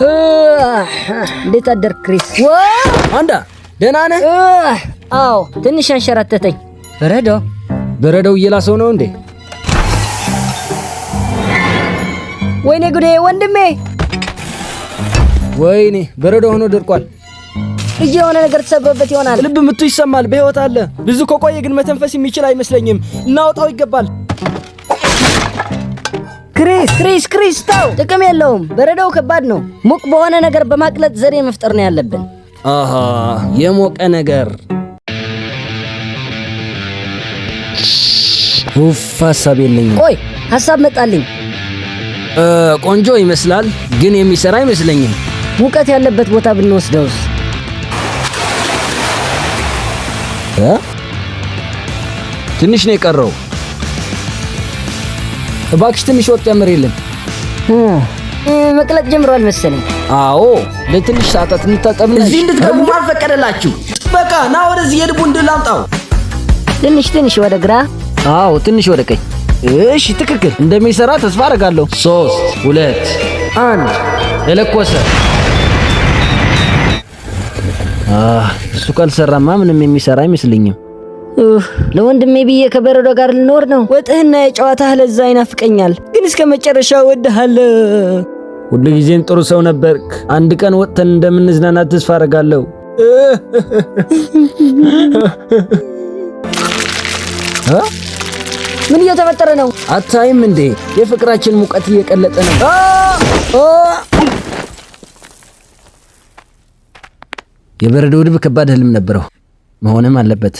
እንዴት አደርክ ክሪስ? አንዳ ደህና ነህ? አዎ፣ ትንሽ አንሸራተተኝ። በረዶ በረዶው እየላሰው ነው እንዴ? ወይኔ ጉዴ ወንድሜ! ወይኔ በረዶ ሆኖ ደርቋል። እጅ የሆነ ነገር ተሰብሮበት ይሆናል። ልብ ምቱ ይሰማል። በሕይወት አለ። ብዙ ከቆየ ግን መተንፈስ የሚችል አይመስለኝም። እናወጣው ይገባል። ክሪስ ክሪስ ክሪስ ተው፣ ጥቅም የለውም። በረዶው ከባድ ነው። ሙቅ በሆነ ነገር በማቅለጥ ዘዴ መፍጠር ነው ያለብን። አሃ የሞቀ ነገር። ኡፍ ሀሳብ የለኝም። ቆይ ሀሳብ መጣልኝ። ቆንጆ ይመስላል ግን የሚሰራ አይመስለኝም። ሙቀት ያለበት ቦታ ብንወስደውስ? እ? ትንሽ ነው የቀረው። እባክሽ ትንሽ ወጥ ጨምሪልን። መቅለጥ ጀምሯል መሰለኝ። አዎ ለትንሽ ሰዓታት እንታጠብና እዚህ እንድትገቡ ማን ፈቀደላችሁ? በቃ ና ወደዚህ፣ የድቡን ድል አምጣው። ትንሽ ትንሽ ወደ ግራ። አዎ ትንሽ ወደ ቀኝ። እሺ ትክክል። እንደሚሰራ ተስፋ አደርጋለሁ። 3 2 1 ተለኮሰ። እሱ ካልሰራማ ምንም የሚሰራ አይመስለኝም። ለወንድሜ ብዬ ከበረዶ ጋር ልኖር ነው። ወጥህና የጨዋታህ ለዛ ይናፍቀኛል፣ ግን እስከ መጨረሻ እወድሃለሁ። ሁልጊዜም ጥሩ ሰው ነበርክ። አንድ ቀን ወጥተን እንደምንዝናና ተስፋ አደርጋለሁ። እ? ምን እየተፈጠረ ነው? አታይም እንዴ? የፍቅራችን ሙቀት እየቀለጠ ነው። የበረዶ ድብ ከባድ ህልም ነበረው፣ መሆንም አለበት።